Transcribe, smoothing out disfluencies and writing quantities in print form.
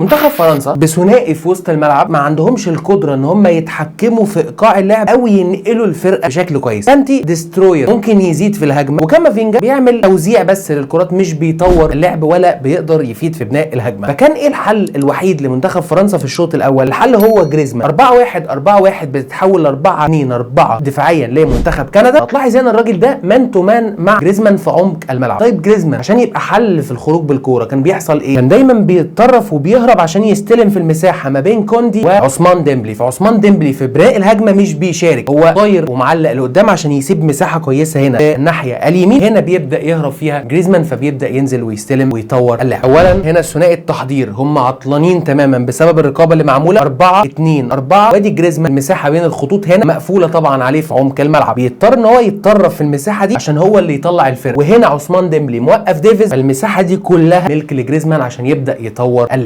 منتخب فرنسا بثنائي في وسط الملعب ما عندهمش القدرة ان هم يتحكموا في ايقاع اللعب او ينقلوا الفرقة بشكل كويس. كانتي ديستروير ممكن يزيد في الهجمة، وكامافينجا بيعمل توزيع بس للكرات، مش بيطور اللعب ولا بيقدر يفيد في بناء الهجمة. فكان ايه الحل الوحيد لمنتخب فرنسا في الشوط الاول؟ الحل هو جريزمان. 4-1 4-1 بتتحول ل 4-2-4 دفاعيا لمنتخب كندا. هتلاحظ هنا الراجل ده man to man مع جريزمان في عمق الملعب. طيب جريزمان عشان يبقى حل في الخروج بالكورة كان بيحصل ايه؟ كان دايما بيتطرف وبيهرب عشان يستلم في المساحة ما بين كوندي وعثمان ديمبلي. فعثمان ديمبلي في بناء الهجمة مش بيشارك، هو طاير ومعلق لقدام عشان يسيب مساحة كويسة هنا في الناحية اليمين، هنا بيبدا يهرب فيها جريزمان، فبيبدا ينزل ويستلم ويطور اللعب. اولا هنا ثنائي التحضير هم عطلانين تماما بسبب الرقابة اللي معمولة 4-2-4، وادي جريزمان المساحة بين الخطوط هنا مقفولة طبعا عليه في عمق الملعب، بيضطر ان هو يتطرف في المساحة دي عشان هو اللي يطلع الفرق. وهنا عثمان ديمبلي موقف ديفيز، المساحة دي كلها ملك لجريزمان عشان يبدا يطور اللعب.